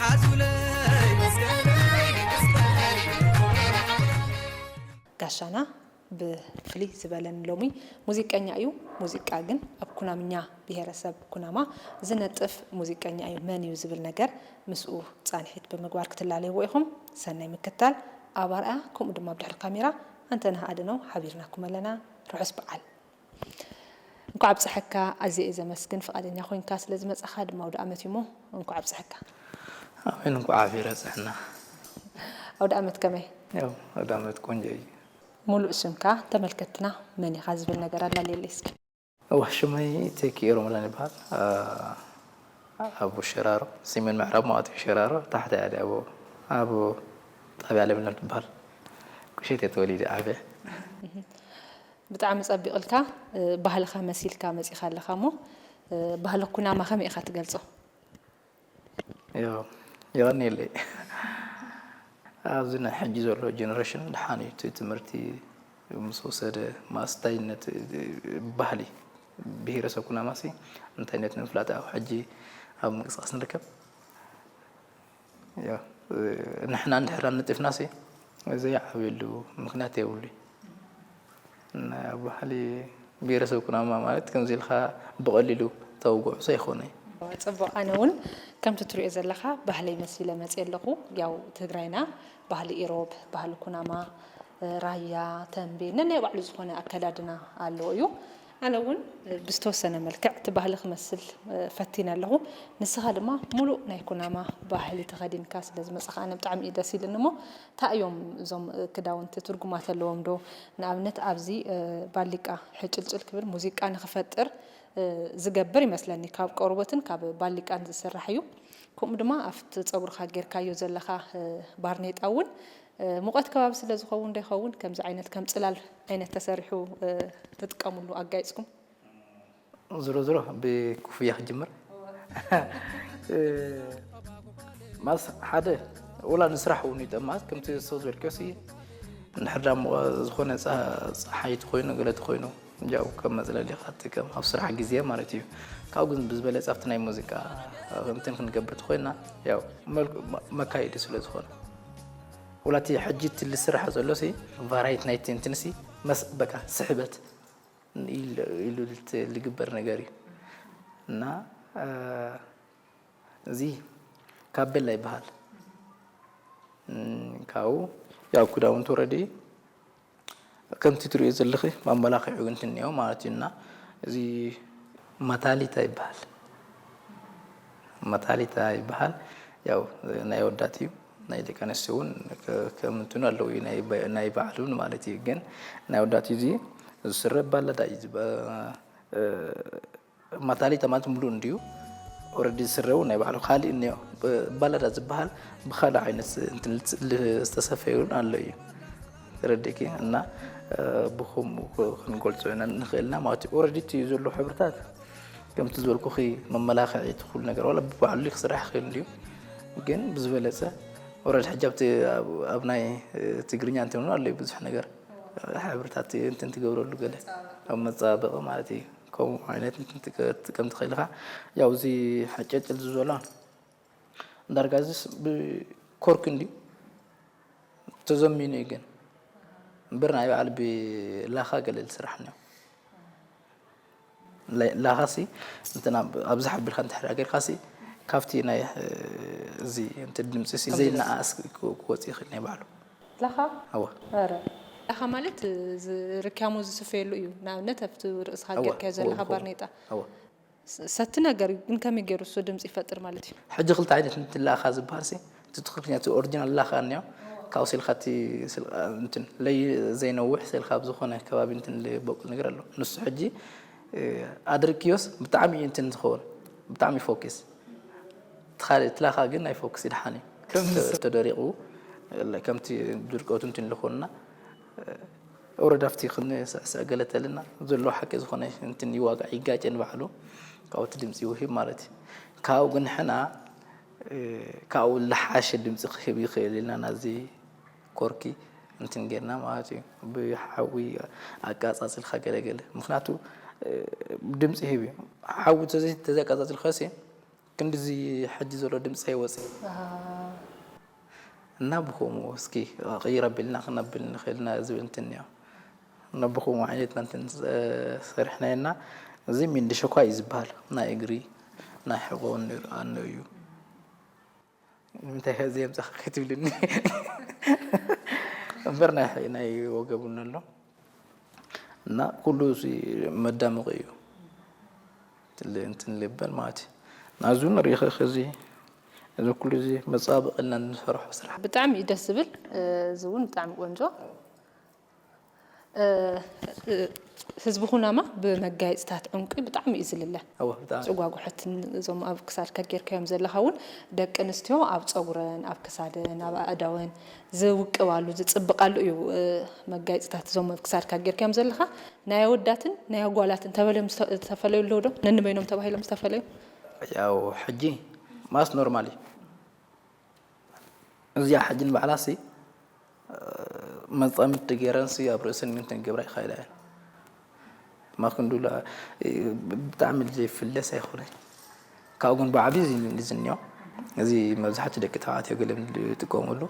ሓዙለይ መስቀለይ መስቀለይ። ጋሻና ብፍልይ ዝበለን ሎሚ ሙዚቀኛ እዩ። ሙዚቃ ግን ኣብ ኩናምኛ ብሄረሰብ ኩናማ ዝነጥፍ ሙዚቀኛ እዩ። መን እዩ ዝብል ነገር ምስኡ ፃንሒት ብምግባር ክትላለይዎ ኢኹም። ሰናይ ምክታል። ኣብ ኣርኣያ ከምኡ ድማ ኣብ ድሕሪ ካሜራ ኣንተነህ ኣድነው ሓቢርናኩም ኣለና። ርሑስ በዓል። እንኳዕ ኣብፀሐካ። ኣዝየ እየ ዘመስግን ፍቓደኛ ኮይንካ ስለ ዝመፃኻ ድማ ኣውደ ኣመት እዩ እሞ እንኳዕ ኣብፀሐካ። ኣሜን። እንኳዕ ሓቢረ ጸሕና። ኣውደ ኣመት ከመይ? ያው ኣውደ ኣመት ቆንጆ እዩ። ሙሉእ ሽምካ ተመልከትና መን ኢኻ ዝብል ነገር ኣላልየለይ እስኪ። እዋ ሽመይ ቴኪ ኤሮሞላን ይበሃል። ኣቡ ሸራሮ፣ ሰሜን ምዕራብ ማለት እዩ። ሸራሮ ታሕቲ እያ፣ ኣብ ኣብ ጣብያ ለምለም ትበሃል። ቁሸት እየ ተወሊደ ዓብየ። ብጣዕሚ ጸቢቕ ኢልካ፣ እ፣ ባህልኻ መሲልካ መጺኻ ኣለኻ እሞ፣ እ፣ ባህሊ ኩናማ ከመይ ኢኻ ትገልጾ? ያው፣ የቐንየለይ። ኣብዚ ናይ ሕጂ ዘሎ ጀነሬሽን ደሓን እዩ፣ እቲ ትምህርቲ ምስ ወሰደ፣ ማእስታይነት፣ ባህሊ፣ ብሄረሰብ ኩናማሲ እንታይነት ንምፍላጥ ኣብ ሕጂ ኣብ ምንቅስቃስ ንርከብ። ያው፣ ንሕና እንድሕር ኣነጢፍናሲ ዘይዓብየሉ ምኽንያት የብሉይ። ናይ ባህሊ ብሄረሰብ ኩናማ ማለት ከምዚ ኢልካ ብቐሊሉ ተውግዖ ዘይኮነ እዩ። ጽቡቕ። ኣነ እውን ከምቲ ትሪኦ ዘለኻ ባህለይ መሲለ መፅየ ኣለኹ። ያው ትግራይና ባህሊ ኢሮብ፣ ባህሊ ኩናማ፣ ራያ፣ ተንቤን ነናይ ባዕሉ ዝኾነ ኣከዳድና ኣለዎ እዩ። ኣነ እውን ብዝተወሰነ መልክዕ እቲ ባህሊ ክመስል ፈቲነ ኣለኹ። ንስኻ ድማ ሙሉእ ናይ ኩናማ ባህሊ ተኸዲንካ ስለ ዝመጻኻ ኣነ ብጣዕሚ እዩ ደስ ኢልኒ። እሞ እንታይ እዮም እዞም ክዳውንቲ ትርጉማት ኣለዎም ዶ? ንኣብነት ኣብዚ ባሊቃ ሕጭልጭል ክብል ሙዚቃ ንኽፈጥር ዝገብር ይመስለኒ። ካብ ቆርበትን ካብ ባሊቃን ዝስራሕ እዩ። ከምኡ ድማ ኣብቲ ጸጉርኻ ጌርካዮ ዘለኻ ባርኔጣ እውን ሙቐት ከባቢ ስለ ዝኸውን ዶ ይኸውን ከምዚ ዓይነት ከም ጽላል ዓይነት ተሰሪሑ ትጥቀምሉ ኣጋይጽኩም? ዝሮ ዝሮ ብኩፍያ ክጅምር። ማስ ሓደ ወላ ንስራሕ እውን ይጠማት ከምቲ ሰው ዝበልክዮ ሲ እንድሕር ዳ ሙቐ ዝኾነ ጸ-፣ ጸሓይ ተኾይኑ ገለ ተኾይኑ ያው ከም መጽለሊ ኢኻ ትጥቀም ኣብ ስራሕ ግዜ ማለት እዩ። ካብኡ ግን ብዝበለጸ ኣብቲ ናይ ሙዚቃ ከምትን ክንገብር ተኾይና ያው መልክ-፣ መ-፣ መካየዲ ስለ ዝኾነ ወላ እቲ ሕጂ እቲ ዝስራሕ ዘሎ ሲ ቫራይቲ ናይቲ እንትን ሲ መስ-፣ በቃ ስሕበት ኢሉ፣ ኢሉ ልት-፣ ልግበር ነገር እዩ። እና፣ እ፣ እዚ ካቤላ ይበሃል። እም፣ ካብኡ ያው ክዳውንቱ ኦረዲ ከምቲ ትሪኦ ዘለኺ መመላኽዒ እውን እንትን እኒኦ ማለት እዩ። እና እዚ ማታሊታ ይበሃል። ማታሊታ ይበሃል። ያው ናይ ወዳት እዩ። ናይ ደቂ ኣንስትዮ እውን ከ-፣ ከም እንትኑ ኣለዉ እዩ። ናይ በ-፣ ናይ ባዕሉ ማለት እዩ። ግን ናይ ወዳት እዩ። እዚ፣ እዚ ስረ ባላዳ እዩ ዝበ-፣ እ፣ ማታሊታ ማለት ሙሉእ እንድዩ። ኦረዲ ስረ እውን ናይ ባዕሉ ካልእ እኒኦ። ብ-፣ ባላዳ ዝበሃል ብኻልእ ዓይነት እንትን ልፅ-፣ ል-፣ ዝተሰፈየ እውን ኣሎ እዩ። ተረዲእኪ? እና፣ እ፣ ብኸምኡ ክ-፣ ክንገልጾ ኢና ንኽእል ኢና ማለት እዩ። ኦረዲ እቲ ዘሎ ሕብርታት ከምቲ ዝበልኩኺ መመላኽዒ እቲ ኩሉ ነገር ዋላ ብባዕሉ ክስራሕ ይኽእል እንድዩ። ግን ብዝበለጸ ኦረዲ ሕጂ ኣብቲ ኣብ፣ ኣብ ናይ፣ እ፣ ትግርኛ እንትን ኣለዩ ብዙሕ ነገር። ሕብርታት እንትን ትገብረሉ ገለ ኣብ መጸባበቒ ማለት እዩ። ከምኡ ዓይነት እንትን ትገ-፣ ትጥቀም ትኽእል ኢኻ። ያው እዚ ሕጨጭል ዝበሎ ዳርጋ እዚስ ብኮርክ እንድዩ ተዘሚኑ እዩ ግን እምበር ናይ በዓል ብላኻ ገለ ዝስራሕ እኒኦ። ላ-፣ ላኻሲ እንትን ኣብ-፣ ኣብዚ ሓቢርካ እንድሕር ኣገርካሲ ካብቲ ናይ፣ እ፣ እዚ እንትን ድምፂ ሲ ከምዚ ዘይነኣኣስ ክ-፣ ክወፅእ ይኽእል ናይ ባዕሉ። ላኻ? ኣዋ። ኧረ። ላኻ ማለት፣ እ፣ ዝ-፣ ርክያሞ ዝስፈየሉ እዩ። ንኣብነት ኣብቲ ርእስኻ ኣዋ፣ ጌርካዮ ዘለኻ ኣዋ፣ ባርኔጣ። ኣዋ። ስ-፣ ሰቲ ነገር እዩ፣ ግን ከመይ ገይሩ እሱ ድምፂ ይፈጥር ማለት እዩ? ሕጂ ክልተ ዓይነት እንትን ላኻ ዝበሃል ሲ፣ እቲ ትኽክለኛ እቲ ኦሪጂናል ላኻ እኒኦ፣ ካብኡ ስልካ እቲ ስል-፣ እንትን ለይ ዘይነውሕ ስልካ ኣብ ዝኾነ ከባቢ እንትን ዝበቁል ነገር ኣሎ። ንሱ ሕጂ፣ እ፣ ኣድርቅዮስ ብጣዕሚ እዩ እንትን ዝኸውን፣ ብጣዕሚ ፎኪስ። እቲ ካልእ እቲ ላኻ ግን ናይ ፎክስ ይድሓን እዩ። ከም ተ-፣ ተደሪቑ፣ ከምቲ ድርቀቱ እንትን ዝኾንና፣ ኦረድ ኣብቲ ክንስዕስዕ ገለ ተልና ዘሎ ሓቂ ዝኾነ እንትን ይዋጋዕ ይጋጨ ንባዕሉ ካብኡ እቲ ድምፂ ይውሂብ ማለት እዩ። ካብኡ ግን ንሕና፣ እ፣ ካብኡ ዝሓሸ ድምፂ ክህብ ይኽእል ኢልና ናዚ ኮርኪ እንትን ጌርና ማለት እዩ። ብሓዊ ኣቃጻጽልካ ገለ ገለ። ምኽንያቱ፣ እ፣ ድምፂ ይህብ እዩ። ሓዊ ተዘይ-፣ ተዘይኣቃጻጽልካዮሲ ክንድዚ ሕጂ ዘሎ ድምፂ ኣይወፅእ እና ብኸምኡ እስኪ ቀይር ኣቢልና ክነብል ንኽእልና ዝብል እንትን እዮ። እና ብኸምኡ ዓይነት ናንትን ሰሪሕናዮ እና እዚ ሚንድሸኳ እዩ ዝበሃል። ናይ እግሪ ናይ ሕቆ ንርኣኖ እዩ። ንምንታይ ከ እዚ የምፃኻ ክትብልኒ እምበር ናይ ናይ ወገብ እውን ኣሎ እና ኩሉ እዚ መዳመቂ እዩ። ትል- እንትን ልበል ማለት እዩ። ናዙ ንሪኸ ከዚ እዚ ኩሉ እዚ መፃባበቂ ኢልና ንሰርሖ ስራሕ ብጣዕሚ እዩ ደስ ዝብል። እዚ እውን ብጣዕሚ ቆንጆ። ህዝቢ ኩናማ ብመጋየፅታት ዕንቂ ብጣዕሚ እዩ ዝልለ። ኣወ ብጣዕሚ ፅጓጉሐትን እዞም ኣብ ክሳድካ ጌርካዮም ዘለኻ እውን ደቂ ኣንስትዮ ኣብ ፀጉረን ኣብ ክሳደን ኣብ ኣእዳወን ዝውቅባሉ ዝፅብቃሉ እዩ። መጋየፅታት እዞም ኣብ ክሳድካ ጌርካዮም ዘለኻ ናይ ኣወዳትን ናይ ኣጓላትን ተበሎም ዝተፈለዩ ኣለዉ ዶ? ነንበይኖም ተባሂሎም ዝተፈለዩ? ያው ሕጂ ማስ ኖርማል እዩ። እዚኣ ሕጂ ንባዕላ ሲ መፃምድቲ ገይረን ሲ ኣብ ርእሰን ምንትን ገብራ ይኽእላ እየን። ማክንዱላ ብጣዕሚ ዘይፍለስ ኣይኮነን። ካብኡ ግን ብዓብዩ እዚ ዝንዮ እዚ መብዛሕትኡ ደቂ ተባዕትዮ ገለ ዝጥቀሙሉ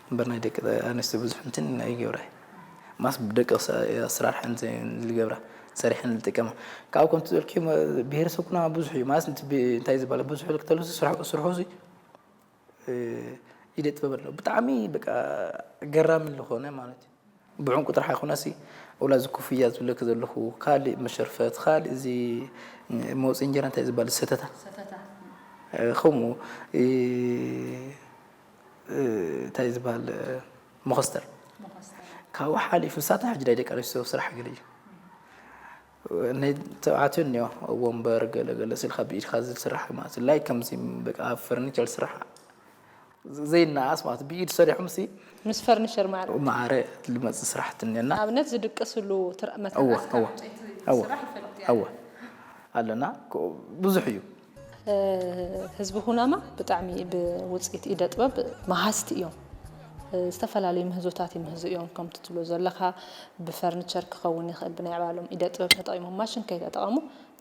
እምበር ናይ ደቂ ኣንስትዮ ብዙሕ እንትን ኣይገብራ እየ። ማስ ብደቂ ኣሰራርሐን ዝገብራ ሰሪሐን ዝጥቀማ ካብኡ ከምቲ ዝበልክዮ ብሄረሰብ ኩናማ ብዙሕ እዩ ማለት እንታይ ዝበለ ብዙሕ ክተሉ ስርሑ እዚ ኢደ ጥበብ ኣሎ ብጣዕሚ በቃ ገራሚ ዝኾነ ማለት እዩ። ብዕንቁ ጥራሕ ኣይኮነሲ ወላ እዚ ኮፍያ ዝብለክ ዘለኹ ካልእ መሸርፈት ካልእ እዚ መውፅኢ እንጀራ እንታይ ዝበሃል ሰተታ ከምኡ እንታይ ዝበሃል መኸስተር ካብኡ ሓሊፉ ንሳተን ሕጂ ናይ ደቂ ኣንስትዮ ስራሕ ገለ እዩ። ናይ ተባዕትዮ እኒኦ ወንበር ገለ ገለ ስልካ ብኢድካ ዝስራሕ ማለት እዩ። ላይክ ከምዚ በቃ ኣብ ፈርኒቸር ስራሕ ዘይነኣስ ማለት እዩ። ብኢድ ሰሪሖም ሲ ምስ ፈርኒቸር ማዕረ ማዕረ ልመፅእ ስራሕቲ እኒአና። ኣብነት ዝድቅስሉ ትር- እወ መተርኣስ ካብ እወ ዕንጨይቲ እወ ስራሕ ይፈልጥ እያ። እወ ኣለና ብዙሕ እዩ። ህዝቢ ኩናማ ብጣዕሚ ብውፅኢት ኢደ ጥበብ መሃዝቲ እዮም። ዝተፈላለዩ ምህዞታት ይምህዙ እዮም። ከምቲ ትብሎ ዘለኻ ብፈርኒቸር ክኸውን ይኽእል፣ ብናይ ባዕሎም ኢደ ጥበብ ተጠቒሞም ማሽን ከይተጠቐሙ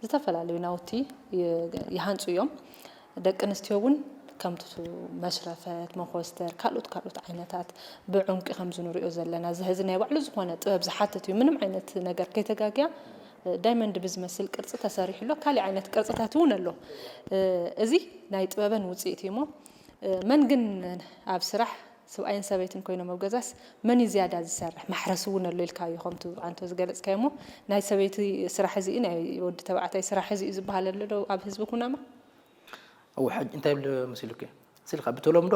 ዝተፈላለዩ ናውቲ ይሃንፁ እዮም። ደቂ ኣንስትዮ እውን ከምቲ መሽረፈት፣ መኾስተር፣ ካልኦት ካልኦት ዓይነታት ብዑንቂ ከምዚ ንሪኦ ዘለና እዚ ሕዚ ናይ ባዕሉ ዝኾነ ጥበብ ዝሓትት እዩ። ምንም ዓይነት ነገር ከይተጋግያ ዳይመንድ ብዝመስል ቅርፂ ተሰሪሑ ኣሎ። ካሊእ ዓይነት ቅርፅታት እውን ኣሎ። እዚ ናይ ጥበበን ውፅኢት እዩ እሞ መን ግን ኣብ ስራሕ ሰብኣይን ሰበይትን ኮይኖም ኣብ ገዛስ መን እዩ ዝያዳ ዝሰርሕ? ማሕረስ እውን ኣሎ ኢልካዮ ከምቲ ኣንተ ዝገለፅካዮ እሞ ናይ ሰበይቲ ስራሕ እዚ እዩ ናይ ወዲ ተባዕታይ ስራሕ እዚ እዩ ዝበሃል ኣሎ ዶ ኣብ ህዝቢ ኩናማ? እወ ሕጂ እንታይ ይብል መሲሉኪ ስልካ ብተለምዶ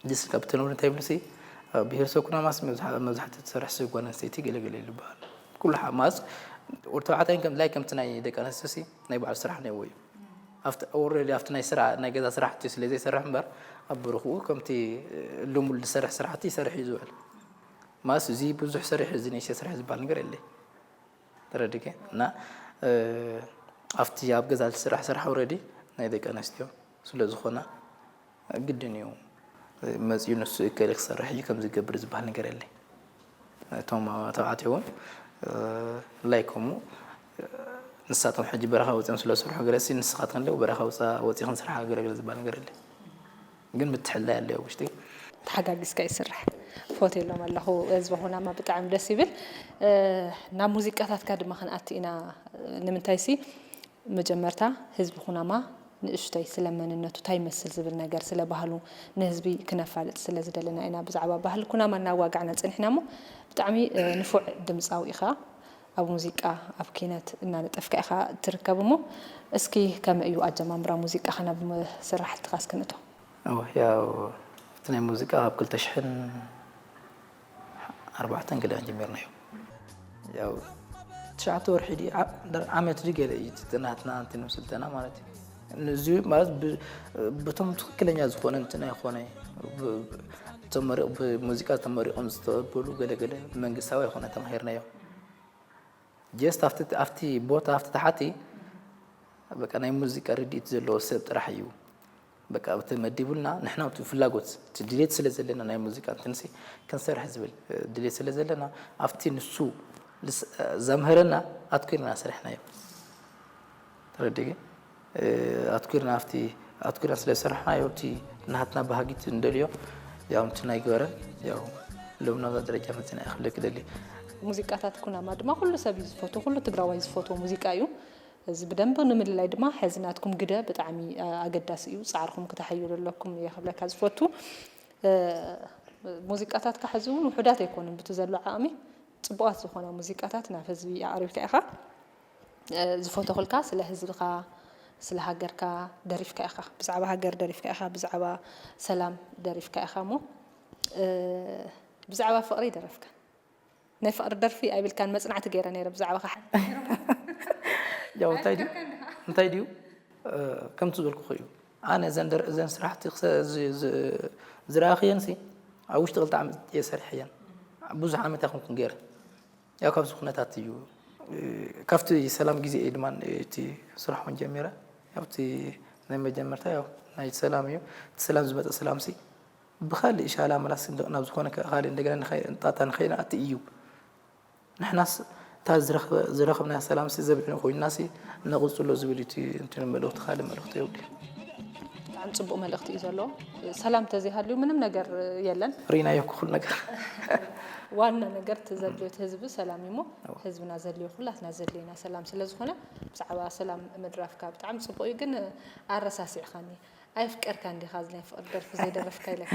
እዚ ስልካ ብተለምዶ እንታይ ይብሉ ሲ ኣብ ብሄረሰብ ኩናማስ መብዛሕትኡ ትሰርሕ ሲ ጓል ኣንስተይቲ ገለገለ ይበሃል። ኩሉ ሓማስ ወዲ ተባዕታይ ከም ላይ ከምቲ ናይ ደቂ ኣንስትዮ ሲ ናይ ባዕሉ ስራሕ ነይዎ እዩ። ኣብቲ ኦልሬዲ ኣብቲ ናይ ስራ ናይ ገዛ ስራሕቲ ስለ ዘይሰርሕ እምበር ኣብ ብርኽኡ ከምቲ ልሙድ ዝሰርሕ ስራሕቲ ይሰርሕ እዩ ዝውዕል። ማስ እዚ ብዙሕ ሰሪሕ እዚ ንእሽተይ ስራሕ ዝበሃል ነገር የለይ። ተረድከ እና ኣብቲ ኣብ ገዛ ዝስራሕ ስራሕ ኣውረዲ ናይ ደቂ ኣንስትዮ ስለ ዝኾና ግድን እዩ መፅኡ ንሱ እከለ ክሰርሕ እዩ ከም ዝገብር ዝበሃል ነገር የለይ። እቶም ተባዕትዮ እውን ላይኮሙ ንሳቶም ሕጂ በረኻ ወፂኦም ስለ ዝሰርሑ ገለሲ ንስኻትክን ለው በረኻ ወፃ ወፂኽን ስራሕ ገለገለ ዝበሃል ነገር የለይ። ግን ምትሕልላይ ኣለዮ ኣብ ውሽጢ። ተሓጋጊዝካ ይስራሕ። ፎቴሎም ኣለኹ ህዝቢ ኩናማ ብጣዕሚ ደስ ይብል። ናብ ሙዚቃታትካ ድማ ክንኣቲ ኢና። ንምንታይ ሲ መጀመርታ ህዝቢ ኩናማ ንእሽተይ ስለ መንነቱ እንታይ ይመስል ዝብል ነገር ስለ ባህሉ ንህዝቢ ክነፋልጥ ስለ ዝደለና ኢና ብዛዕባ ባህሊ ኩናማ እናዋጋዕና ፀኒሕና እሞ ብጣዕሚ ንፉዕ ድምፃዊ ኢኻ። ኣብ ሙዚቃ ኣብ ኪነት እናነጠፍካ ኢኻ ትርከብ እሞ እስኪ ከመይ እዩ ኣጀማምራ ሙዚቃኻ ናብ ስራሕትኻ እስኪ ንእቶ። ያው እቲ ናይ ሙዚቃ ካብ ክልተ ሽሕን ኣርባዕተን ገለ ጀሚርናዮ። ያው ትሽዓተ ወርሒ ድዩ ዓመት ድዩ ገለ እዩ እቲ ናትና እንትን ስልጠና ማለት እዩ። እዚ ማለት በቶም ትኽክለኛ ዝኾነ እንትን ኣይኮነ ተመሪቑ ብሙዚቃ ተመሪቖም ዝተቐበሉ ገለገለ መንግስታዊ ኣይኮነ ተማሂርናዮ። ጀስት ኣብቲ ኣብቲ ቦታ ኣብቲ ተሓቲ በቃ ናይ ሙዚቃ ርድኢት ዘለዎ ሰብ ጥራሕ እዩ በቃ ተመዲቡልና ንሕና እቲ ፍላጎት እቲ ድሌት ስለ ዘለና ናይ ሙዚቃ እንትንሲ ክንሰርሕ ዝብል ድሌት ስለ ዘለና ኣብቲ ንሱ ዘምህረና ኣትኩርና ሰሪሕናዮ። ተረዲእኪ? ኣትኩርና ኣብቲ ኣትኩርና ስለ ዝሰራሕናዮ ኣብቲ ናትና ባህጊት እንደልዮ ያው እንትን ኣይግበረን ያው ሎም ናብዛ ደረጃ መፅና እየ ክብለክ ደሊ። ሙዚቃታት ኩናማ ድማ ኩሉ ሰብ እዩ ዝፈትዎ፣ ኩሉ ትግራዋይ ዝፈትዎ ሙዚቃ እዩ። እዚ ብደንቢ ንምልላይ ድማ ሕዚ ናትኩም ግደ ብጣዕሚ ኣገዳሲ እዩ። ፃዕርኹም ክተሐይሉ ኣለኩም እየ ክብለካ ዝፈቱ። ሙዚቃታትካ ሕዚ እውን ውሑዳት ኣይኮኑን፣ ብቲ ዘሎ ዓቕሚ ፅቡቓት ዝኾና ሙዚቃታት ናብ ህዝቢ ኣቕሪብካ ኢኻ። ዝፈተኹልካ ስለ ህዝብኻ፣ ስለ ሃገርካ ደሪፍካ ኢኻ። ብዛዕባ ሃገር ደሪፍካ ኢኻ፣ ብዛዕባ ሰላም ደሪፍካ ኢኻ። እሞ ብዛዕባ ፍቕሪ ደረፍካ። ናይ ፍቕሪ ደርፊ ኣይብልካን፣ መጽናዕቲ ገይረ ነይረ ብዛዕባኻ። ያው እንታይ ድዩ እንታይ ድዩ ከምቲ ዝበልኩ እዩ። ኣነ እዘን ስራሕቲ ዝረኣኽየን ሲ ኣብ ውሽጢ ክልተ ዓመት እየ ሰሪሐየን። ብዙሕ ዓመት ኣይኮንኩን ገይረ። ያው ካብዚ ኩነታት እዩ ካብቲ ሰላም ግዜ እየ ድማ እቲ ስራሕ እውን ጀሚረ። ያው እቲ ናይ መጀመርታ ያው ናይ ሰላም እዩ። እቲ ሰላም ዝመፀ ሰላም ሲ ብኻልእ ሻላ መላስ ናብ ዝኾነ ካልእ እንደገና ጣጣ ንኸይንኣቲ እዩ። ንሕናስ እታ ዝረኸብናያ ሰላምሲ ዘብዕን ኮይንናሲ ነቕፅሎ ዝብል እቲ እንትን መልእኽቲ ካልእ መልእኽቲ የብሉን። ብጣዕሚ ፅቡቕ መልእኽቲ እዩ ዘሎ። ሰላም ተዘይሃልዩ ምንም ነገር የለን። ርኢናዮ እኮ ኩሉ ነገር። ዋና ነገር እቲ ዘድልዮ እቲ ህዝቢ ሰላም እዩ እሞ ህዝብና ዘድልዮ ኩላትና ዘድልየና ሰላም ስለ ዝኾነ ብዛዕባ ሰላም ምድራፍካ ብጣዕሚ ፅቡቕ እዩ ግን ኣረሳሲዕኻኒ። ኣየፍቀርካን ዲኻ እዚ ናይ ፍቕሪ ደርፊ ዘይደረፍካ ኢለካ።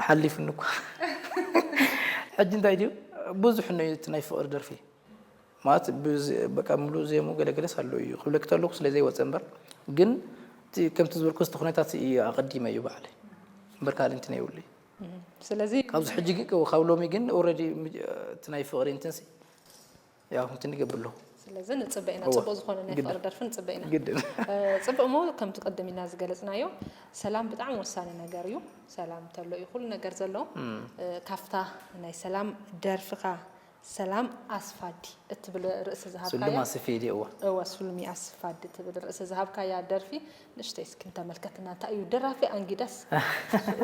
ሓሊፉኒ እኳ ሕጂ እንታይ ድዩ ብዙሕ ነው እቲ ናይ ፍቕሪ ደርፊ ማለት በቃ ሙሉእ ዜሙ ገለገለስ ኣሎ እዩ ክብለክ ተለኩ ስለ ዘይወፀ እምበር ግን ከምቲ ዝበልኩ እቲ ኩነታት እዩ ኣቐዲመ እዩ ባዕለይ እምበር ካልእ እንትን የብሉ እዩ ስለዚ ካብዚ ሕጂ ግን ካብ ሎሚ ግን ኦልሬዲ እቲ ናይ ፍቕሪ እንትንሲ ያው እንትን ይገብር ኣለኹ። ስለዚ ንጽበ ኢና፣ እወ፣ ጽቡቕ ዝኾነ ናይ ግድን። ፍቕሪ ደርፊ ንጽበ ኢና። ግድን። እ፣ ጽቡቕ እሞ ከምቲ ቅድም ኢና ዝገለጽናዮ ሰላም ብጣዕሚ ወሳኒ ነገር እዩ። ሰላም ተሎ እዩ ኩሉ ነገር ዘሎ። እ፣ ካፍታ ናይ ሰላም ደርፍኻ ሰላም ኣስፋዲ እትብል ርእሲ ዝሃብካያ። ሱሉም ኣስፌዲ፣ እወ። እወ፣ ሱሉሚ ኣስፋዲ እትብል ርእሲ ዝሃብካያ ደርፊ ንእሽተይ እስኪ እንተመልከትና እንታይ እዩ ደራፊ ኣንጊዳስ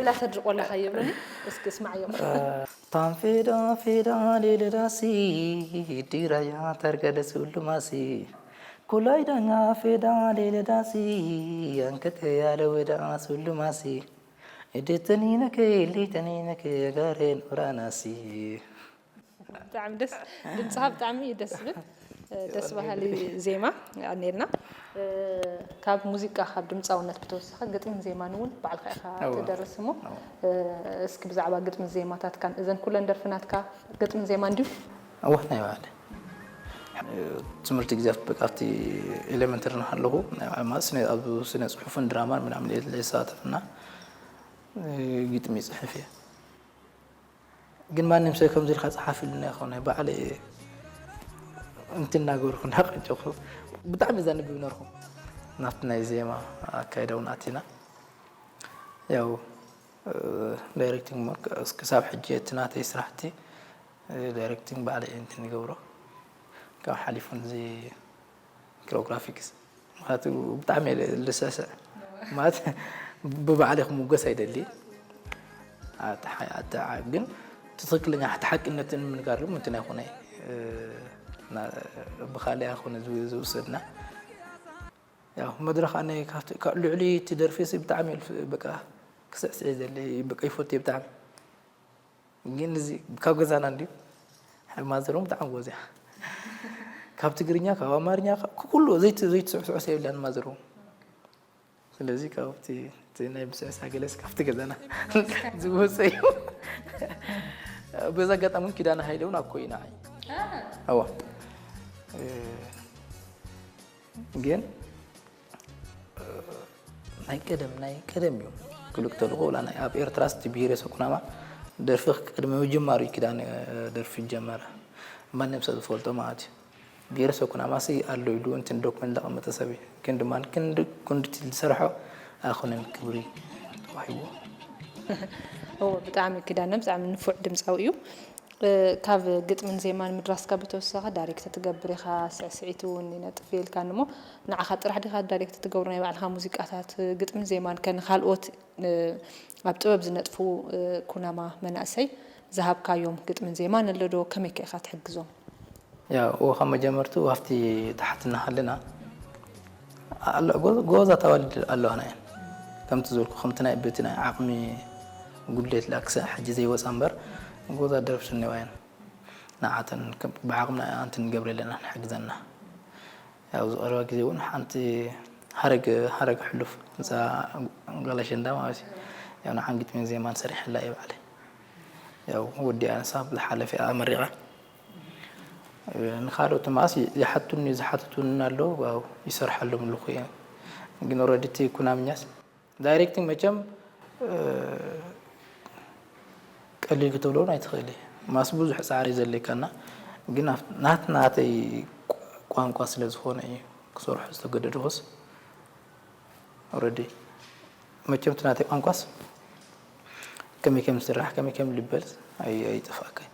ኢላ ተድርቆ ኣለኻ ይብሉኒ እስኪ እስማዓዮም። ታንፌዳ ፌዳ ሌለዳሲ ዲራያ ተርገደ ሱሉማሲ ኩላይ ዳኛ ፌዳ ሌለዳሲ አንከተ ያለ ወዳ ሱሉማሲ እድተኒነከ ሊተኒነከ ጋሬን ኡራናሲ ብጣዕሚ ደስ ድምፅኻ ብጣዕሚ እዩ ደስ ዝብል ደስ በሃሊ ዜማ ኣኔልና ካብ ሙዚቃ ካብ ድምፃውነት ብተወሳኺ ግጥምን ዜማን እውን ባዕልካ ኢኻ ትደርስ እሞ እስኪ ብዛዕባ ግጥምን ዜማታትካን እዘን ኩለን ደርፊ ናትካ ግጥምን ዜማን ድዩ? እወ ናይ ባዕለ ትምህርቲ ግዜ በቃ ኣብቲ ኤሌመንተሪ ናሃለኹ ኣብ ስነ ፅሑፍን ድራማን ምናምን እየ ዝሳተፍ እና ግጥሚ ይፅሕፍ እየ ግን ማንም ሰብ ከምዚ ኢልካ ፀሓፍ ኢሉና ይኮነ ባዕለ እየ እንትናገርኩ እናቀጨኩ ብጣዕሚ ዘንብብ ነርኩ ናብቲ ናይ ዜማ ኣካይዳ እውን ኣቲና ያው ዳይሬክቲንግ ክሳብ ሕጂ እቲ ናተይ ስራሕቲ ዳይሬክቲንግ ባዕለ እየ እንትን ይገብሮ ካብ ሓሊፉ እዚ ኪሮግራፊክስ ምክንያቱ ብጣዕሚ እየ ልስዕስዕ ማለት ብባዕለይ ክምጎስ ኣይደሊ ግን ትክክለኛ እቲ ሓቅነትን ምንጋር ሉ ምንትን ኣይኮነ ብካሊያ ኮነ ዝውሰድና ያው መድረክ ኣነ ልዕሊ እቲ ደርፊ ብጣዕሚ በቃ ክስዕስዕ ዘለ በቃ ይፈቱ ብጣዕሚ ግን እዚ ካብ ገዛና እንድዩ ማዘሮም ብጣዕሚ ጎበዝ እያ ካብ ትግርኛ ካብ ኣማርኛ ኩሉ ዘይትስዕስዖ ሰብ የብላን ማዘሮም ስለዚ ካብቲ ናይ ምስዕሳ ገለስ ካብቲ ገዛና ዝወፀ እዩ በዚ ኣጋጣሚ እውን ኪዳነ ሃይለ እውን ኣብ ኮይና ኣዋ ግን ናይ ቀደም ናይ ቀደም እዩ ክልክተልኮ ወላ ናይ ኣብ ኤርትራ ስቲ ብሄረ ሰኩናማ ደርፊ ቅድሚ ምጅማሩ እዩ ኪዳነ ደርፊ ጀመረ ማንም ሰብ ዝፈልጦ ማለት እዩ ብሄረ ሰኩናማ ሲ ኣሎ ኢሉ እንትን ዶክመንት ዘቐመጠ ሰብ እዩ ግን ድማ ክንዲ ኩንድቲ ዝሰርሖ ኣይኮነን ክብሪ ተዋሂብዎ ብጣዕሚ ኪዳነ ብጣዕሚ ንፉዕ ድምፃዊ እዩ ካብ ግጥምን ዜማን ምድራስካ ብተወሳኺ ዳይሬክት ትገብር ኢኻ፣ ስዕስዒት እውን ይነጥፍ እየ ኢልካኒ እሞ ንዓኻ ጥራሕ ዲኻ ዳይሬክት ትገብሮ ናይ ባዕልኻ ሙዚቃታት ግጥምን ዜማን ከ ንኻልኦት ኣብ ጥበብ ዝነጥፉ ኩናማ መናእሰይ ዝሃብካዮም ግጥምን ዜማን ኣሎ ዶ ከመይ ከ ኢኻ ትሕግዞም? ያው ካብ መጀመርትኡ ኣብቲ ታሕቲ እናሃለና ኣሎ ጎ- ጎበዛት ኣዋልድ ኣለዋና እየን። ከምቲ ዝበልኩ ከምቲ ናይ በቲ ናይ ዓቕሚ ጉድለት ላክሰ ሕጂ ዘይወፃ እምበር ጎበዛት ደረፍቲ እኒዋ እየን። ንዓተን ከም- ብዓቕምና ኣንቲ ንገብረ ኣለና ንሕግዘና። ያው ዝቐረባ ግዜ እውን ሓንቲ ሃረግ ሃረግ ሕሉፍ እዛ ጓል ኣሸንዳ ማለት እዩ። ያው ንዓን ግጥምን ዜማን ሰሪሐላ እየ ባዕለይ። ያው ወዲኣ ንሳ ዝሓለፈ ኣመሪቓ ንኻልኦት ማስ ይሓቱኒ ዝሓትቱኒ ኣለዉ። ያው ይሰርሓሎም ኣለኹ እየ። ግን ኦልሬዲ እቲ ኩናምኛስ ዳይሬክቲንግ መቸም ቀሊል ክትብሎ እውን ኣይትኽእል። ማስ ብዙሕ ፃዕሪ ዘለካና ግን ናት ናተይ ቋንቋ ስለ ዝኾነ እዩ ክሰርሑ ዝተገደድኩስ። ኦልሬዲ መቸም እቲ ናተይ ቋንቋስ ከመይ ከም ዝስራሕ ከመይ ከም ልበልስ ኣይጠፍኣካይ።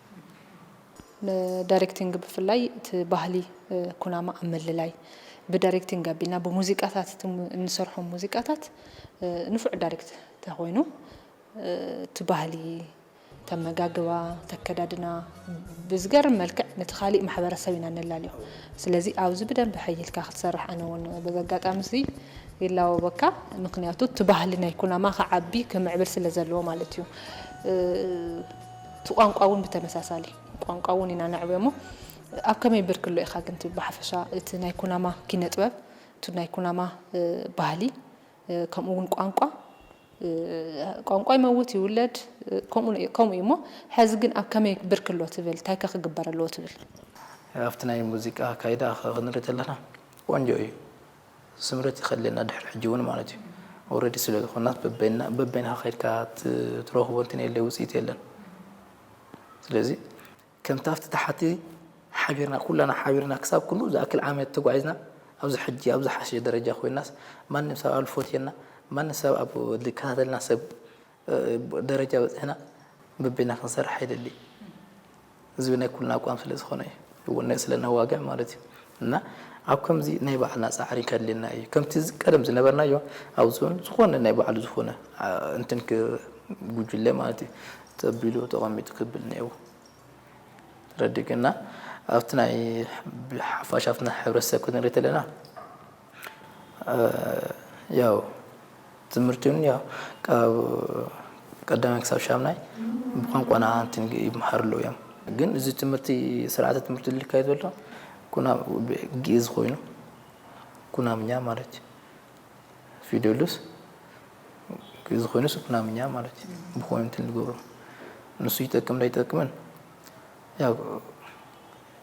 ንዳይሬክቲንግ ብፍላይ እቲ ባህሊ ኩናማ ኣብ ምልላይ ብዳይሬክቲንግ ኣቢልና ብሙዚቃታት እንሰርሖም ሙዚቃታት ንፉዕ ዳይሬክት ተኮይኑ እቲ ባህሊ ተመጋግባ ተከዳድና ብዝገርም መልክዕ ነቲ ካሊእ ማሕበረሰብ ኢና ነላልዮ። ስለዚ ኣብዚ ብደንብ ሕይልካ ክትሰርሕ ኣነ እውን በዚ ኣጋጣሚ እዚ ይላወበካ። ምክንያቱ እቲ ባህሊ ናይ ኩናማ ክዓቢ ክምዕብል ስለ ዘለዎ ማለት እዩ። እቲ ቋንቋ እውን ብተመሳሳሊ ቋንቋ እውን ኢና ነዕብዮ እሞ ኣብ ከመይ ብርክሎ ኢኻ ግን ብሓፈሻ እቲ ናይ ኩናማ ኪነ ጥበብ እቲ ናይ ኩናማ ባህሊ ከምኡ እውን ቋንቋ ቋንቋ ይመውት ይውለድ ከምኡ እዩ እሞ ሕዚ ግን ኣብ ከመይ ብርክሎ ትብል እንታይ ከ ክግበር ኣለዎ ትብል? ኣብቲ ናይ ሙዚቃ ኣካይዳ ክንርኢ ተለና ቆንጆ እዩ። ስምረት ይኸድለና ድሕሪ ሕጂ እውን ማለት እዩ። ኦልሬዲ ስለ ዝኾናት በበይና በበይንኻ ከይድካ ትረኽቦ እንትን የለ ውፅኢት የለን። ስለዚ ከምቲ ኣብቲ ታሕቲ ሓቢርና ኩላና ሓቢርና ክሳብ ክንኡ ዝኣክል ዓመት ተጓዒዝና ኣብዚ ሕጂ ኣብ ዝሓሸ ደረጃ ኮይናስ ማንም ሰብ ኣብ ልፎትየና ማንም ሰብ ኣብ ዝከታተልና ሰብ ደረጃ በፂሕና በበይና ክንሰርሕ ኣይደሊ። እዚ ናይ ኩልና ኣቋም ስለ ዝኾነ እዩ እውን ስለ ነዋግዕ ማለት እዩ። እና ኣብ ከምዚ ናይ ባዕልና ፃዕሪ ከድልየና እዩ ከምቲ ቀደም ዝነበርናዮ ኣብዚ እውን ዝኾነ ናይ ባዕሉ ዝኾነ እንትን ጉጅለ ማለት እዩ ተቢሉ ተቐሚጡ ክብል እኒአዎ። ረድግና ኣብቲ ናይ ሓፋሽ ኣብቲ ናይ ሕብረተሰብ ክንርኢ ተለና ያው ትምህርቲ እውን ያው ካብ ቀዳማይ ክሳብ ሻምናይ ብቋንቋና እንትን ይመሃሩ ኣለዉ እዮም። ግን እዚ ትምህርቲ ስርዓተ ትምህርቲ ዝካየድ ዘሎ ኩና ግእዝ ኮይኑ ኩናምኛ ማለት እዩ። ፊደሉስ ግእዝ ኮይኑ ኩናምኛ ማለት እዩ። ብኮይኑ እንትን ዝገብሮ ንሱ ይጠቅም ዶ ኣይጠቅምን ያው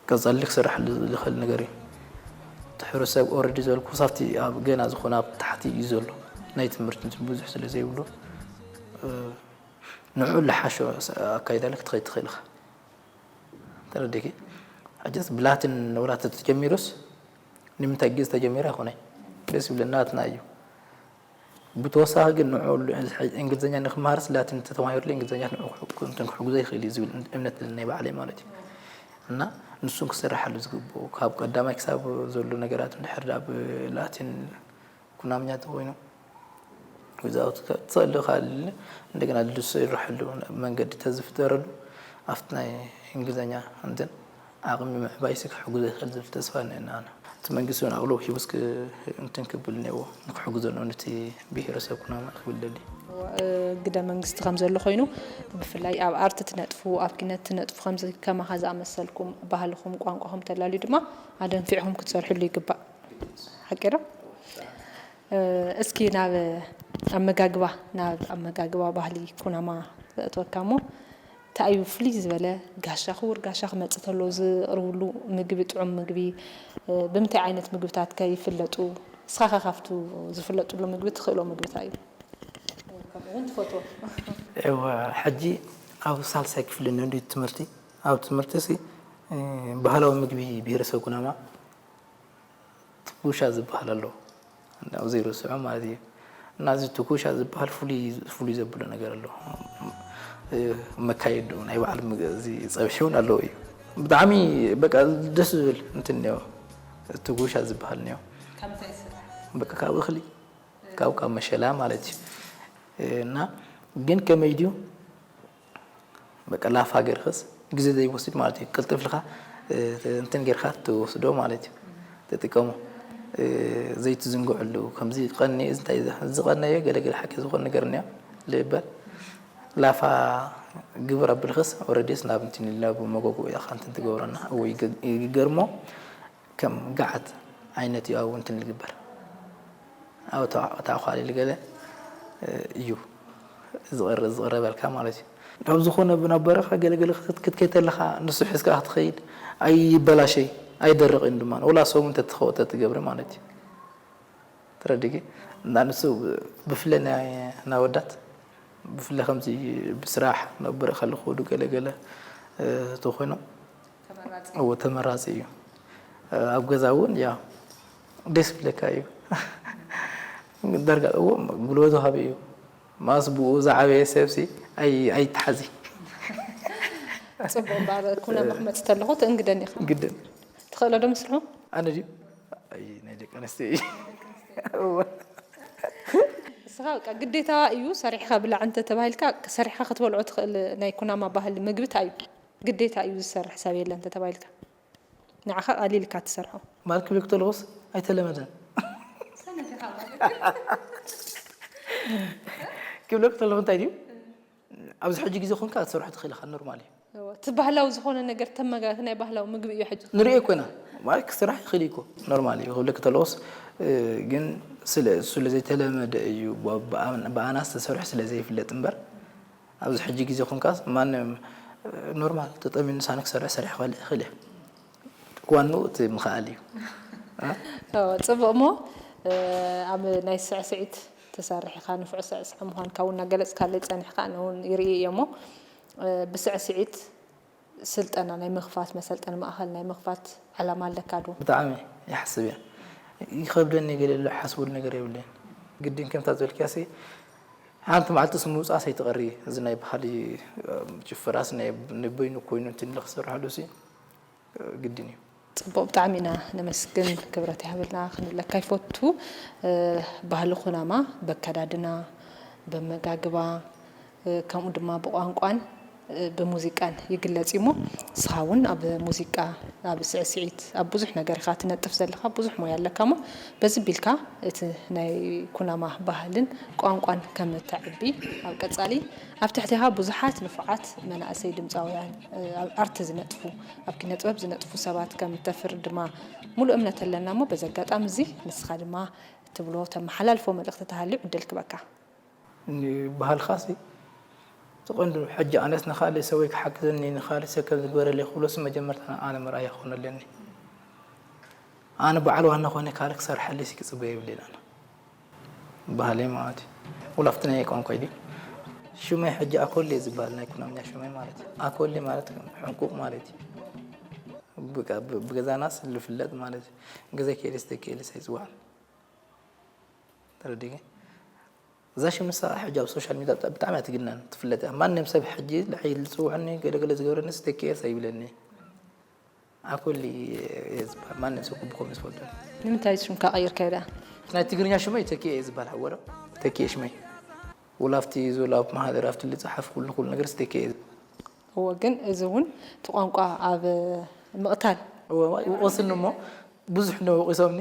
ቀፃሊ ክሰርሓሉ ዝኽእል ነገር እዩ። እቲ ሕብረተሰብ ኦረዲ ዝበልኩ ሳብቲ ኣብ ገና ዝኾነ ኣብ ታሕቲ እዩ ዘሎ ናይ ትምህርቲ ብዙሕ ስለ ዘይብሉ ንዑ ልሓሾ ኣካይዳለ ክትኸይድ ትኽእል ኢኻ። ተረዲኪ ሕጅስ ብላትን ወላ ተተጀሚሩስ ንምንታይ ግዝ ተጀሚሩ ኣይኮነይ ደስ ይብለና ናትና እዩ። ብተወሳኺ ግን ንዑ እንግሊዝኛ ንክመሃርስ ላቲን ተተማሂሩለ እንግሊዝኛ ንዑ እንትን ክሕግዞ ይኽእል እዩ ዝብል እምነት ናይ ባዕለይ ማለት እዩ። እና ንሱን ክስርሓሉ ዝግብኡ ካብ ቀዳማይ ክሳብ ዘሎ ነገራት እንድሕር ኣብ ላቲን ኩናምኛ ተኮይኑ without ትኽእል ካልእ እንደገና ዝስርሐሉ መንገዲ ተዝፍጠረሉ ኣብቲ ናይ እንግሊዝኛ እንትን ዓቕሚ ምዕባይሲ ክሕግዞ ይኽእል ዝብል ተስፋ እኒአና። እቲ መንግስቲ እውን ኣቕልቦ ሂቡ እስኪ እንትን ክብል እኒአዎ ንክሕግዞ ነው ነቲ ብሄረሰብ ኩናማ ክብል ደሊ። ግደ መንግስቲ ከም ዘሎ ኮይኑ ብፍላይ ኣብ ኣርቲ ትነጥፉ ኣብ ኪነት ትነጥፉ ከምዚ ከማኻ ዝኣመሰልኩም ባህልኹም ቋንቋኹም ተላልዩ ድማ ኣደንፊዕኹም ክትሰርሕሉ ይግባእ። ሓቂ ዶ? እስኪ ናብ ኣመጋግባ ናብ ኣመጋግባ ባህሊ ኩናማ ዘእትወካ እሞ እንታይ እዩ ፍልይ ዝበለ ጋሻ ክቡር ጋሻ ክመፅእ ተሎ ዝቕርብሉ ምግቢ ጥዑም ምግቢ ብምንታይ ዓይነት ምግብታት ከ ይፍለጡ? እስኻ ከ ካብቱ ዝፍለጡሉ ምግቢ ትኽእሎ ምግቢ እንታይ እዩ? ከምኡውን ትፈትዎ? እወ ሕጂ ኣብ ሳልሳይ ክፍሊ ንእንዲ ትምህርቲ ኣብ ትምህርቲ ሲ ባህላዊ ምግቢ ብሄረሰብ ኩናማ ትኩሻ ዝበሃል ኣሎ ዘይርስዖ ማለት እዩ። እና እዚ ትኩሻ ዝበሃል ፍሉይ ፍሉይ ዘብሎ ነገር ኣሎ። መካየዱ ናይ በዓል እዚ ፀብሒ እውን ኣለዎ እዩ። ብጣዕሚ በቃ ደስ ዝብል እንትን እኒኦ ትኩሻ ዝበሃል እኒኦ። በቃ ካብ እኽሊ ካብ ካብ መሸላ ማለት እዩ። እና ግን ከመይ ድዩ በቃ ላፋ ገርክስ ግዜ ዘይወስድ ማለት እዩ። ቅልጥፍ ኢልካ እንትን ጌርካ ትወስዶ ማለት እዩ። ትጥቀሞ ዘይትዝንግዕሉ ከምዚ ቀኒ እንታይ ዝቐነየ ገለገለ ሓቂ ዝኾን ነገር እኒያ ልበል ላፋ ግብር ኣብልክስ ወረዴስ ናብ እንትን ናብ መጎጎ ኢኻ እንትን ትገብረና እዎ ይገርሞ ከም ገዓት ዓይነት እዩ ኣብኡ እንትን ልግበር ኣብ ተኳሊል ገለ እዩ ዝቐረበልካ ማለት እዩ። ካብ ዝኾነ ናብ በረኻ ገለገለ ክትከይድ ተለኻ ንሱ ሒዝካ ክትኸይድ ኣይበላሸይ ኣይደርቕን ድማ ወላ ሰሙን ተትኸወ ተትገብሪ ማለት እዩ። ተረዲጊ እና ንሱ ብፍለ ናይ ናወዳት ብፍለ ከምዚ ብስራሕ ነብረ ከለኹ ዱ ገለገለ ተኾይኑ እዎ ተመራፂ እዩ። ኣብ ገዛ እውን ያ ደስ ብለካ እዩ። ዳርጋ እዎ ጉልበቱ ሃበ እዩ። ማስ ብኡ ዝዓበየ ሰብሲ ኣይተሓዚ። ፅቡቅ እምበኣር ኩናማ ክመፅእ ተለኹ ትእንግደኒ ኢኻ። ግድን። ትኽእሎ ዶ ምስርሑ? ኣነ ድዩ? ኣይ ናይ ደቂ ኣንስትዮ እዩ። እወ። ንስኻ በቃ ግዴታ እዩ ሰሪሕኻ ብላዕ እንተ ተባሂልካ ሰሪሕኻ ክትበልዖ ትኽእል ናይ ኩናማ ባህሊ ምግቢ እንታይ እዩ? ግዴታ እዩ ዝሰርሕ ሰብ የለን ተተባሂልካ ንዓኻ ቀሊል ኢልካ ትሰርሖ። ማለት ክብለክ ተለኹስ ኣይተለመደን። ክብለክ ተለኹ እንታይ ድዩ ኣብዚ ሕጂ ግዜ ኮንካ ክትሰርሖ ትኽእል ኢኻ ኖርማል እዩ። እቲ ባህላዊ ዝኾነ ነገር ተመጋ እቲ ናይ ባህላዊ ምግቢ እዩ ሕጂ ንሪኦ እኮ ኢና ማለት ክስራሕ ይኽእል እዩ እኮ ኖርማል እዩ ክብለክ ተለኹስ ግን ስለ እሱ ስለዘይተለመደ እዩ ብኣና ዝተሰርሑ ስለዘይፍለጥ እምበር ኣብዚ ሕጂ ግዜ ኮንካስ ማንም ኖርማል ተጠሚኑ ንሳነ ክሰርሕ ሰሪሕ ክበልዕ ይኽእል እየ ዋንኡ እቲ ምኽኣል እዩ። ፅቡቕ እሞ ኣብ ናይ ስዕስዒት ትሰርሕ ኢኻ ንፉዕ ስዕስዒ ምዃንካ እውን እናገለፅካለይ ፀኒሕካ ኣነ እውን ይርኢ እየ እሞ ብስዕስዒት ስልጠና ናይ ምኽፋት መሰልጠኒ ማእኸል ናይ ምኽፋት ዕላማ ኣለካ ዶ? ብጣዕሚ ይሓስብ እየ ይኸብደኒ ገለ ኣሎ ሓስበሉ ነገር የብለይን ግድን ከምታ ዝበልክያሲ ሓንቲ መዓልቲ ስም ምውፃእ ሰይትቐሪ እዚ ናይ ባህሊ ጭፈራስ ናይ በይኑ ኮይኑ እንትን ክስርሐሉ ሲ ግድን እዩ። ፅቡቕ ብጣዕሚ ኢና ነመስግን ክብረት ይሃበልና ክንብለካ ይፈቱ። ባህሊ ኩናማ በከዳድና በመጋግባ ከምኡ ድማ ብቋንቋን ብሙዚቃን ይግለፅ እዩ እሞ ንስኻ እውን ኣብ ሙዚቃ ኣብ ስዕስዒት ኣብ ብዙሕ ነገር ኢኻ ትነጥፍ ዘለኻ ብዙሕ ሞያ ኣለካ እሞ በዚ ቢልካ እቲ ናይ ኩናማ ባህልን ቋንቋን ከም ተዕቢ ኣብ ቀፃሊ ኣብ ትሕቴኻ ብዙሓት ንፉዓት መናእሰይ ድምፃውያን ኣብ ኣርቲ ዝነጥፉ ኣብ ኪነ ጥበብ ዝነጥፉ ሰባት ከም ተፍር ድማ ሙሉእ እምነት ኣለና እሞ በዚ ኣጋጣሚ እዚ ንስኻ ድማ ትብሎ ተመሓላልፎ መልእኽቲ ተሃልዩ ዕድል ክበካ። ባህልኻሲ እቲ ቀንዱ ሕጂ ኣነስ ንኻልእ ሰብ ወይ ክሓግዘኒ ንኻልእ ሰብ ከም ዝግበረለይ ክብሎሲ መጀመርታ ኣነ መርኣያ ክኾን ኣለኒ። ኣነ በዓል ዋና ኮይነ ካልእ ክሰርሓለይሲ ክፅበ የብለይን ኣነ። ባህለይ ማለት እዩ። ውላፍቲ ናይ ቋንቋ እዩ። ሽመይ ሕጂ ኣኮሌ ዝበሃል ናይ ኩናምኛ ሽመይ ማለት እዩ። ኣኮሌ ማለት ሕንቁቕ ማለት እዩ። ብገዛናስ ዝፍለጥ ማለት እዩ። ገዛ ከይደስ ተከይደስ ኣይፅዋዕን። ተረዲገ እዛ ሽምሳ ሕጂ ኣብ ሶሻል ሚድያ ብጣዕሚ እያ ትግነን ትፍለጥ እያ ማንም ሰብ ሕጂ ልዓይ ዝፅውዐኒ ገለገለ ዝገብረኒ ስተኪኤስ ኣይብለኒ ኣኮሊ እየ ዝበሃል ማንም ሰብ ክብኮም ዝፈልጡ ንምንታይ ሽምካ ቀይርካዮ ደኣ ናይ ትግርኛ ሽመይ ተኪኤ እየ ዝበሃል ሓወረ ተኪኤ ሽመይ ውላፍቲ ዞላብ ማህደር ኣብቲ ልፅሓፍ ኩሉ ኩሉ ነገር ስተኪኤ እየ እዎ ግን እዚ እውን እቲ ቋንቋ ኣብ ምቕታል ወስኒ እሞ ብዙሕ ነው ወቒሶምኒ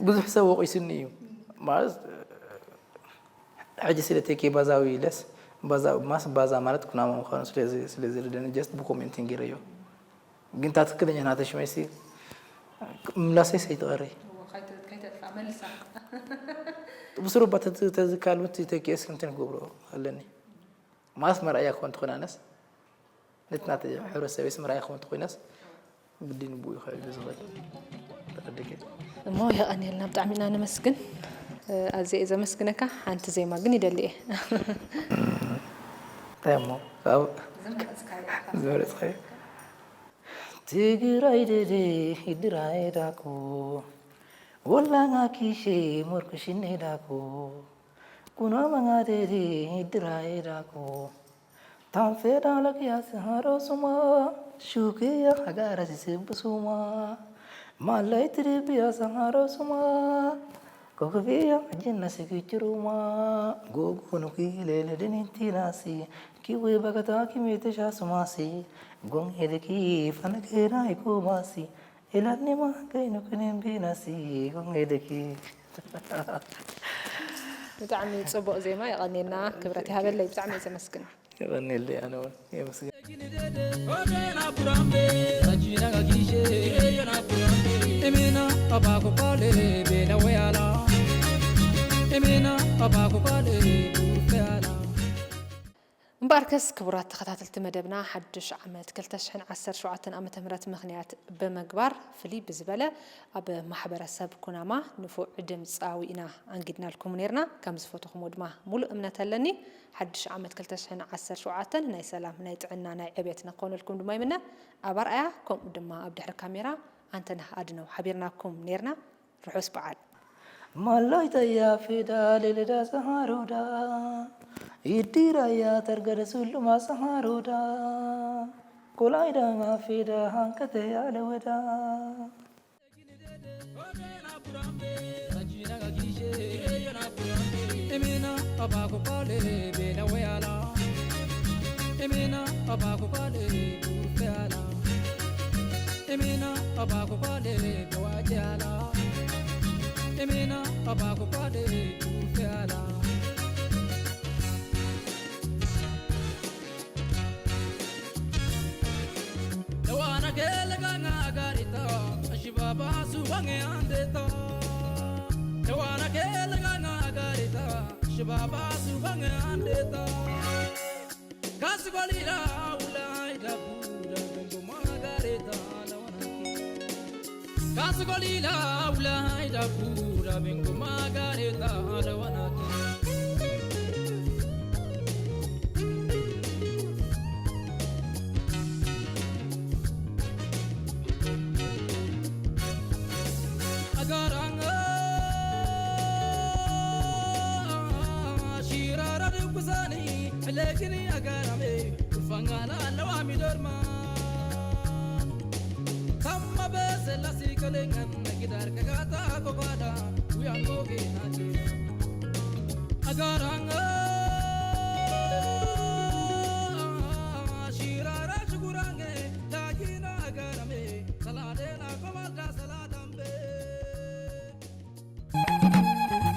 ብዙሕ ሰብ ወቒሱኒ እዩ ማለት ሕጂ ስለ ቴኬ ባዛዊ ኢለስ ማስ ባዛ ማለት ኩናማ ምዃኑ ስለ ዝርደኒ ጀስት ብኮሜንትን ገይረዮ ግን እታ ትክክለኛ ናተ ሽመይሲ ምላሰይ ሰይትቐሪ ብስሩ ባ ተዝካልምት ተኪኤስ ከምትን ክገብሮ ኣለኒ ማለት መርኣያ ክኾን ትኾን ኣነስ ነቲ ናተይ ሕብረተሰበይ ስም ራእይ ክኸውን እንተኾይነስ ግድን ብኡ እዩ ክዕብዮ ዝኽእል ተረዲእኪ እሞ የቐንየልና ብጣዕሚ ኢና ነመስግን ኣዝየ እየ ዘመስግነካ ሓንቲ ዜማ ግን ይደሊ እየ እንታይ እሞ ካብ ዝመረፅካዮ ትግራይ ደደ ድራይ ዳኮ ወላጋ ኪሼ ሞርኩሽኔ ዳኮ Kuna manga deri dirae dako. Tanfe dalak yas haro suma. Shukiya hagara sisib suma. Malai tribi yas haro suma. Kokviya jinna sikichiruma. Gogo nuki lele denintinasi. Kiwe bagata kimete shasumasi. Gong hedeki fanakera ikubasi. ኢላኒ ማን ከይኑ ክኔን ቢናሲ ጎንጌደኪ። ብጣዕሚ ጽቡቕ ዜማ፣ የቐኔና፣ ክብረት ይሃበለይ። ብጣዕሚ እየ ዘመስግን። የቐኔለይ ኣነ እውን የመስግን። እምበኣርከስ ክቡራት ተኸታተልቲ መደብና፣ ሓድሽ ዓመት ክልተ ሽሕን ዓሰርተ ሸውዓተን ዓመተ ምህረት ምኽንያት ብምግባር፣ ፍልይ ብዝበለ ኣብ ማሕበረሰብ ኩናማ ንፉዕ ድምፃዊ ኢና ኣንጊድናልኩም ነይርና። ከም ዝፈተኹምዎ ድማ ሙሉእ እምነት ኣለኒ። ሓድሽ ዓመት ክልተ ሽሕን ዓሰርተ ሸውዓተን ናይ ሰላም፣ ናይ ጥዕና፣ ናይ ዕቤት ንክኾነልኩም ድማ ይምነ። ኣብ ኣርኣያ ከምኡ ድማ ኣብ ድሕሪ ካሜራ ኣንተነህ ኣድነው ሓቢርናኩም ነይርና። ርሑስ በዓል። ማላይተያ ፌዳ ሌለዳ ሰሃሮዳ፣ ይዲራያ ተርገደ ሱሉማ ሰሃሮዳ፣ ኮላይዳ ማፌዳ ሃንከተያ ለወዳ።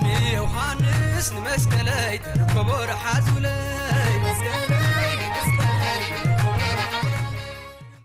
ንዮሃንስ ንመስቀለይ ተረከቦ ረሓዙለይ